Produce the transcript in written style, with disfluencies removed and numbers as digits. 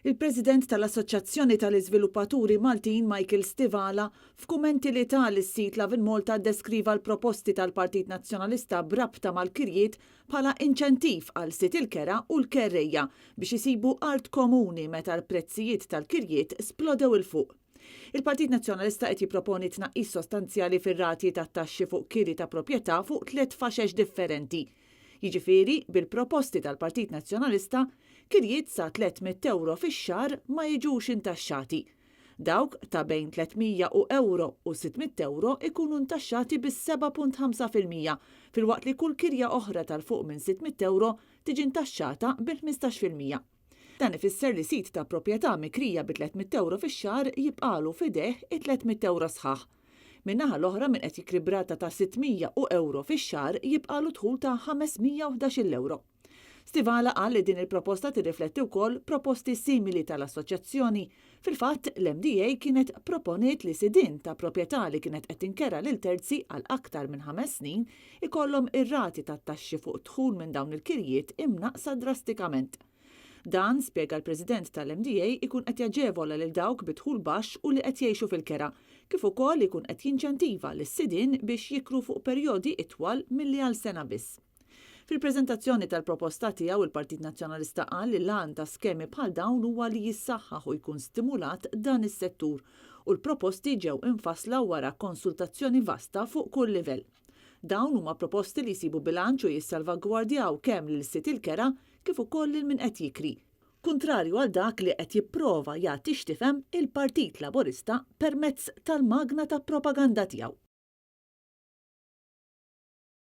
Il-President tal-Assoċjazzjoni tal-Iżviluppaturi Maltin Michael Stivala f'kummenti li ta lis-sit Lovin Malta ddeskriva l-proposti tal-Partit Nazzjonalista b'rabta mal-kirjiet bħala inċentiv għal sid il-kera u l-kerrejja biex isibu art komuni meta l-prezzijiet tal-kirjiet splodew 'il fuq. Il-Partit Nazzjonalista qed jipproponi tnaqqis sostanzjali fir-rati tat-taxxi fuq kiri ta' proprjetà fuq tliet faxex differenti. Jiġifieri, bil-proposti tal-Partit Nazzjonalista, kirjiet sa 300 ewro fix-xahar ma jiġux intaxxati. Dawk ta' bejn 300 u ewro u 600 ewro ikunu ntaxxati bis-7.5% filwaqt li kull kirja oħra tal fuq minn 600 ewro tiġi ntaxxata bil-15%. Dan ifisser li sid ta' proprjetà mikrija bi 300 ewro fix-xahar jibqagħlu f'idejh it-300 ewro sħaħ. Min-naħa l-oħra min qed jikri b'rata ta' 600 u ewro fix-xahar jibqagħlu dħul ta' 511-il ewro. Stivala qal li din il-proposta tirrifletti wkoll proposti simili tal-assoċjazzjoni. Fil-fatt, l-MDA kienet proponiet li sidien ta' proprjetà li kienet qed tinkera lil terzi għal aktar minn ħames snin ikollhom ir-rati tat-taxxi fuq dħul minn dawn il-kirjiet imnaqqsa drastikament. Dan, spjega l-President tal-MDA, ikun qed jaġevola lil dawk bi dħul baxx u li qed jgħixu fil-kera, kif ukoll ikun qed jinċentiva lis-sidien biex jikru fuq perjodi itwal milli għal sena biss. Fil-preżentazzjoni tal-proposta tiegħu, il-Partit Nazzjonalista qal li l-għan ta' skemi bħal dawn huwa li jissaħħaħ u jkun stimulat dan is-settur u l-proposti ġew imfassla wara konsultazzjoni vasta fuq kull livell. Dawn huma proposti li jsibu bilanċ u jissalvagwardjaw kemm lil sid il-kera kif ukoll lil min qed jikri, kuntrarju għal dak li qed jipprova jagħti x'tifhem il-Partit Laburista permezz tal-magna ta' propaganda tiegħu.